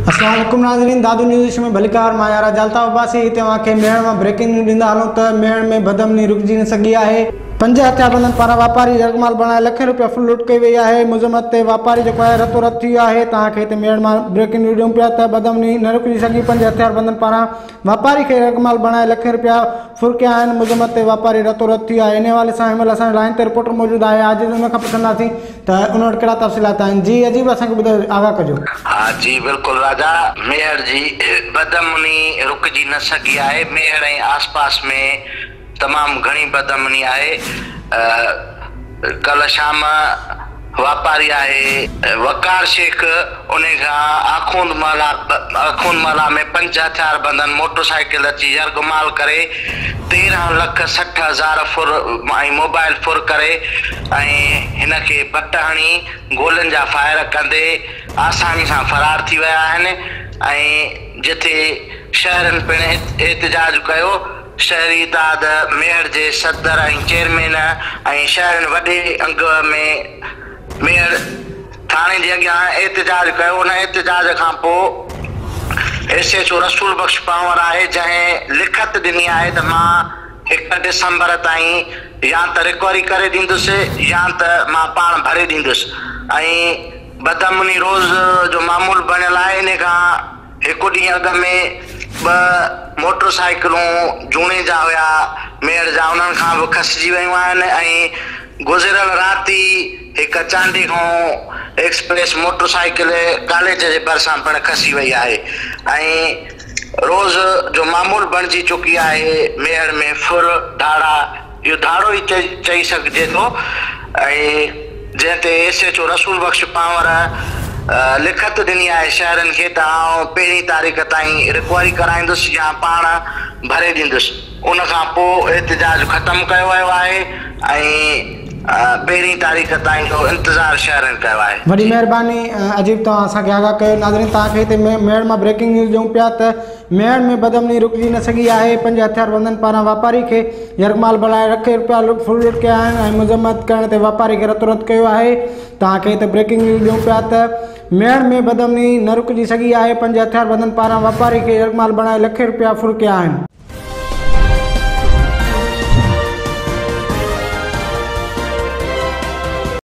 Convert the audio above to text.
السلام عليڪم ناظرين دادو نيوز ۾ ڀليڪار مان آهيان راجا الطاف عباسي هتي اوهان کي ميهڙ مان بريڪنگ نيوز ڏيندا هلون ته ميهڙ ۾ بدامني رڪجي نه سگهي آهي. پنج هٿياربندن پاران واپاري يرغمال بڻائي لکين روپيا ڦر لٽ ڪئي وئي آهي مذمت تي واپاري جيڪو آهي رتو رت ٿي ويو آهي توهان کي هتي ميهڙ مان بريڪنگ نيوز ڏيون پيا ته بدامني نه رڪجي سگهي پنج هٿياربندن پاران واپاري کي يرغمال بڻائي لکين روپيا ڦر ڪيا آهن مذمت تي واپاري رتو رت ٿي ويو آهي انهي حوالي سان هن مهل اسان جي لائين تي رپورٽر موجود آهي عاجز ان کان پڇنداسين ته ان وٽ ڪهڙا تفصيلات آهن جي عجيب اسان کي ٻڌايو آگاهه ڪجو. ها جي بلڪل راجا ميهڙ جي بدامني رڪجي نه سگهي آهي ميهڙ ۽ آس پاس ۾ تمام گهڻي بدامني آهي ڪلهه شام واپاري آهي وقار شيخ انهي کان آخوند محلا آخوند محلا ۾ پنج هٿياربندن موٽر سائيڪل اچي يرغمال ڪري 13 لک 60 هزار ڦر ۽ موبائل ڦر ڪري ۽ هن کي بٽ هڻي گولين جا فائر ڪندي آساني سان فرار ٿي ويا آهن ۽ جتي شهرين پڻ احتجاج ڪيو شهري اتحاد ميهڙ جي صدر ۽ چيئرمين ۽ شهرين وڏي انگ ۾ ميهڙ ٿاڻي جي اڳيان احتجاج ڪيو ان احتجاج کان پوء S H O Rasool Bakhsh Panhwar آهي جنهن لکت ڏني آهي ته مان 1 ڊسمبر تائين يا ته رڪوري ڪري ڏيندس يا ته مان پاڻ ڀري ڏيندس ۽ بدامني روز جو معمول بڻيل آهي انهي کان هڪ ڏينهن اڳ ۾ ٻه موٽر سائيڪلون جوڻيجا هيا ميهڙ جا انهن کان به کسجي ويون آهن ۽ گذريل رات ئي هڪ چانڊي کان ايڪسپريس موٽر سائيڪل ڪاليج جي ڀرسان پڻ کسي وئي آهي ۽ روز جو معمول بڻجي چڪي آهي ميهڙ ۾ ڦر ڌاڙا اهو ڌاڙو ئي چئي سگهجي ٿو ۽ جنهن تي S H O Rasool Bakhsh Panhwar لکت ڏني آهي شهرين کي ته آئون پهرين تاريخ تائين رڪوري ڪرائيندس يا پاڻ ڀري ڏيندس ان کان پوء احتجاج ختم ڪيو ويو آهي ۽ پهرين تاريخ تائين جو انتظار شهرين ڪيو آهي. وڏي مهرباني عجيب توهان اسان کي آگاهه ڪيو ناظرين توهان کي هتي ميهڙ مان بريڪنگ نيوز ڏيون پيا ته ميهڙ ۾ بدامني رڪجي نه سگهي آهي، پنج هٿياربندن پاران واپاري کي يرغمال بڻائي لکين رپيا ڦر لٽ ڪيا آهن ۽ مذمت ڪرڻ تي واپاري کي رتو رت ڪيو آهي، توهان کي هتي بريڪنگ نيوز ڏيون پيا ته ميهڙ ۾ بدامني نه رڪجي سگهي آهي، پنج هٿياربندن پاران واپاري کي يرغمال بڻائي لکين رپيا ڦر ڪيا آهن.